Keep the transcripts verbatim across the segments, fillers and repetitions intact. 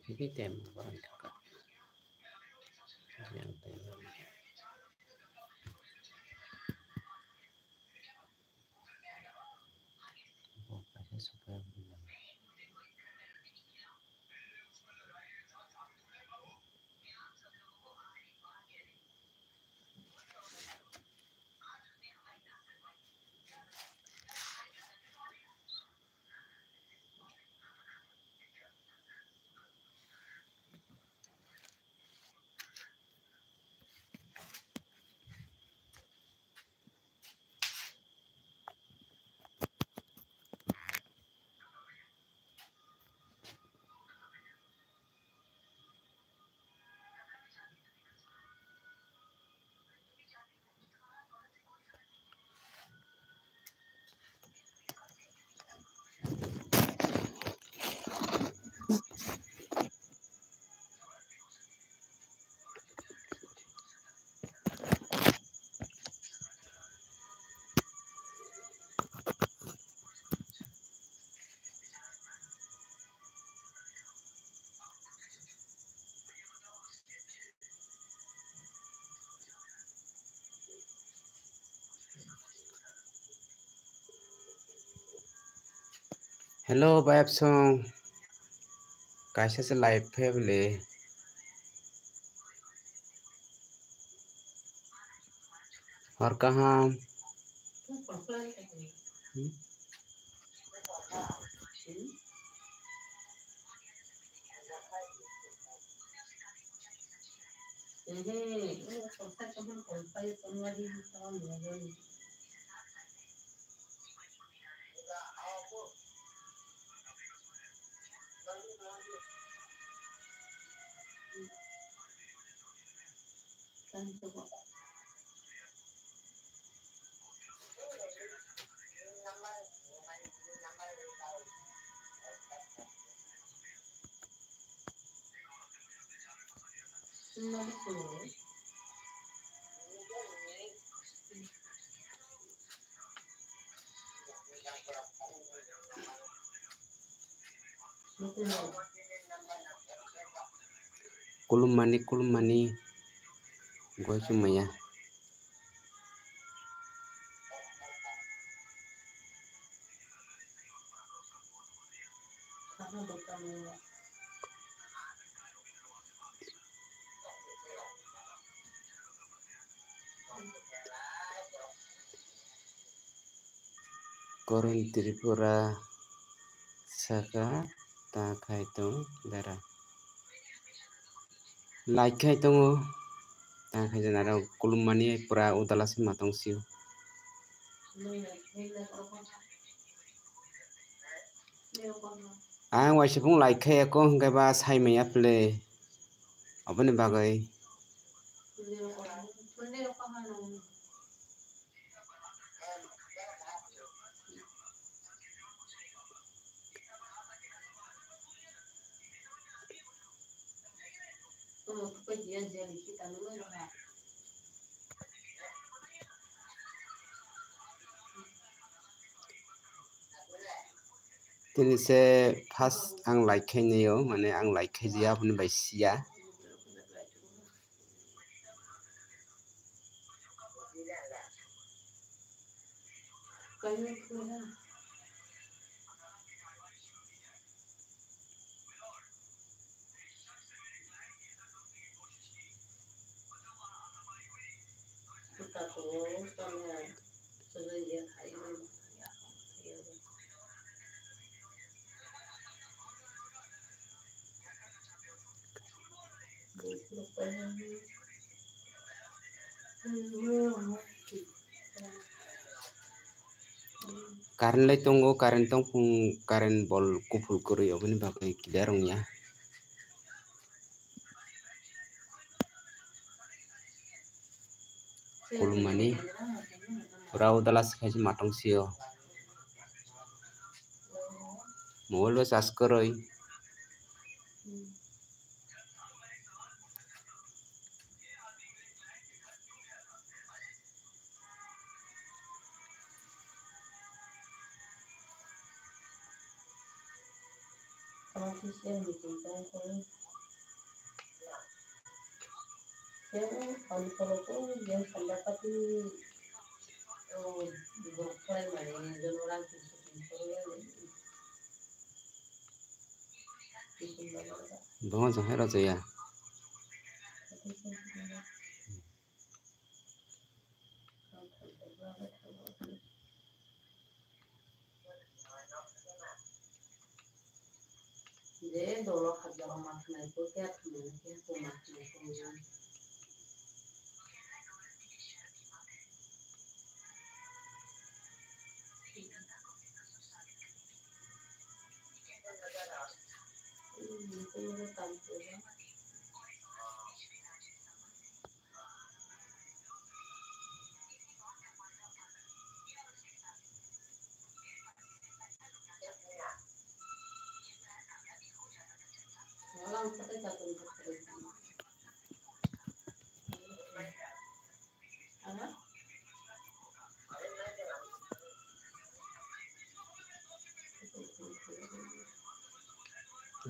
Ini tem orang cakap. Yang tem. Oh, saya suka bilang. Hello, Bayapsong. Kaisa se live family. Hor kaham. Hmm? Kulummani, kulummani, goi chumaya. Koron Tripura saka ta khai tong dara. Like khai tongo, ta khai jana rok kulummani pura udala se ma tong sio. Ang waisa phung like khai ako hingke ba sai maya phle. Aboni bagwi. Tini se first ang like khainai o, mane ang like khaijaya, aboni bai siya. Current lai tongo, current tongphung, current bol kuphur kwrwi, oboni bagwi clear wngya. Khulumani pura udala se khaise matwng sio. Mobile bo charge kwrwi. Bongo jahai rw chaya. Je dolo hajaro ma khnai ko kya khnai kya ko ma khnai ko ya.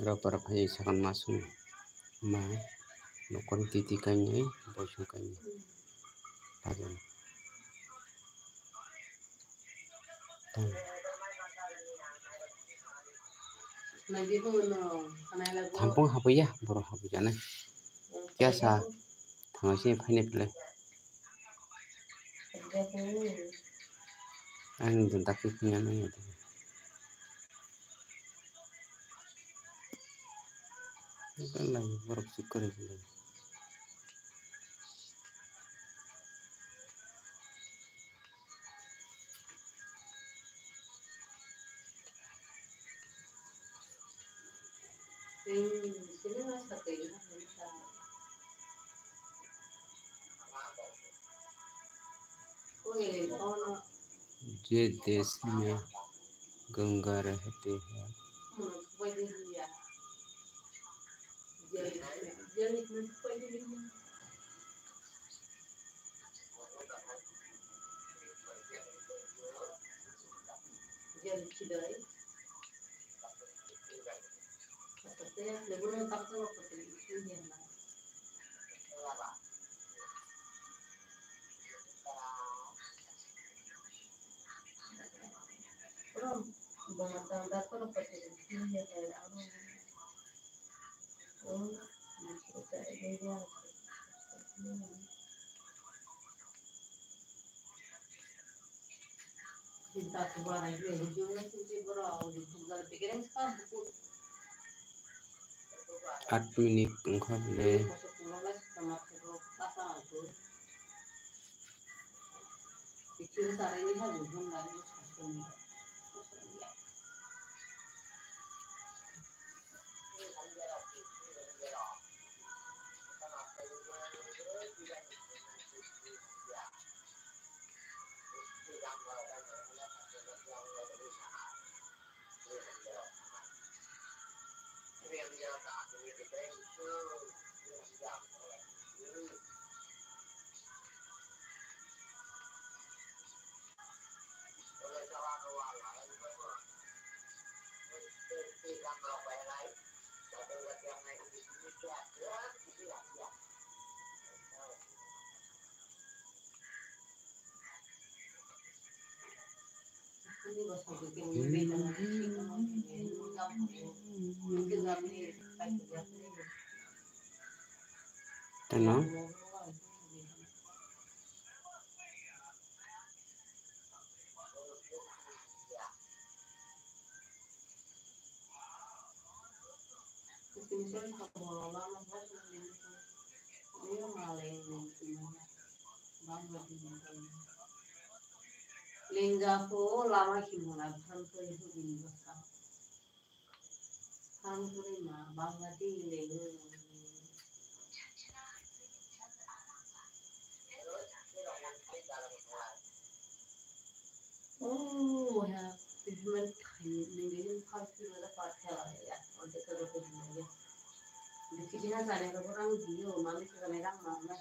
Rok borok hai sakhan masung ma nokol titi kainwi boisong kainwi. Thampung habwi ya, borok habwi janai. Kya sa thangwi se phainai phle. Ang dun tak phi ya nai. Borok sik kore. ये देश में गंगा रहते हैं। Aat minute wngkha bole. Teno. Lengga po lama himna thanthoi hubini bwsa. Thanthoi ma bangla tei lengwi. Oh, ha, payment khai nini first payment part khala ya, order khala payment ya. Dikhi dina jane ko rang diyo, mami ko jane rang ma ma.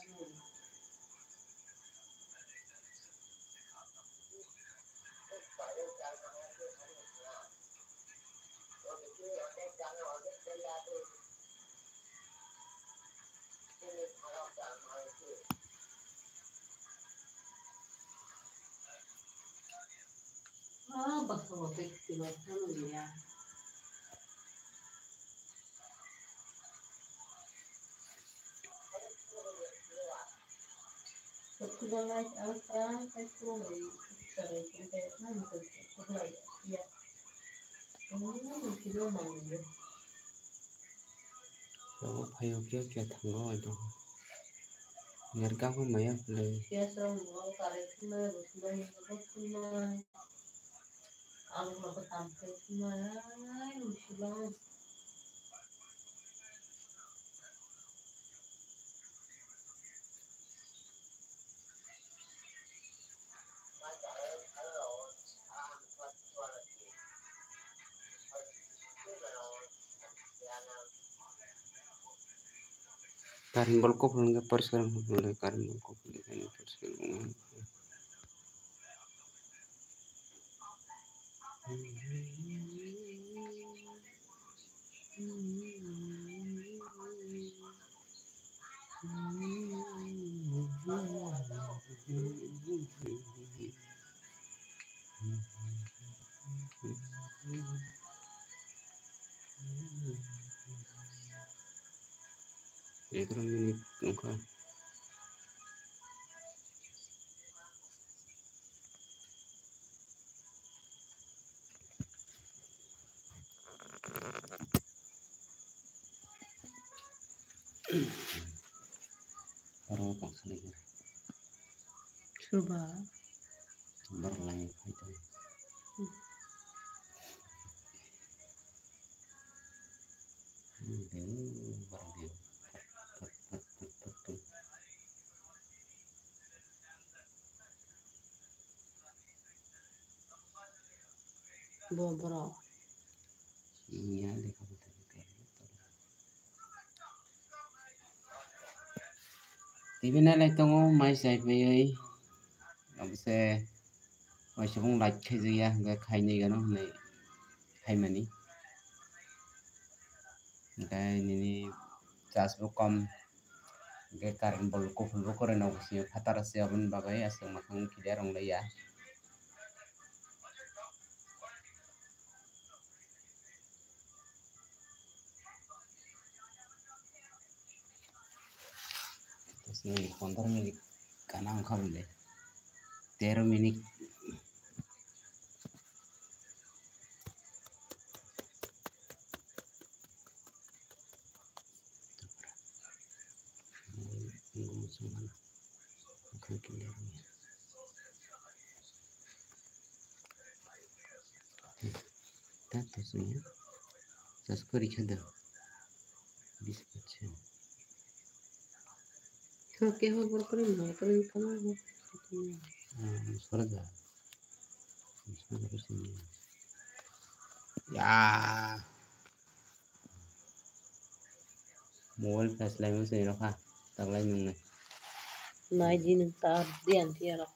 Rogo phaio khe khe thango ai tong. Ner kabo maya phle. Current bol kufur hwnkhe poriskar wngkha, current bol kufur hwnkhe poriskar wngkha. Ekro minute wngkha. Oro tong sini. Suba. Bar lai phai tong. Hmm. Bo borok. Iya, lekha bwtwi bwtwi. T V nailai tongo, mai chai paiwi. Abose waisukmung light khaijakya, hwnkhe khainwi gano hwnwi khaimani. Hwnkhe nini charge bo kom, hwnkhe current bol kuphur bo kwrwi nogo simi phataro se, aboni bagwi aswk mwkhang clear wnglaiya. Pondro minute gana wngkha bole. Tero minute. Tato sini. Jas kori khada. Bis pacha. Khe hor bor kori mo kori kama. Sora da. Sora da sini. Ya. Mobile flash lai mo sini rokha. Taklai nung nai. Nai di nung tar di anti ya rok.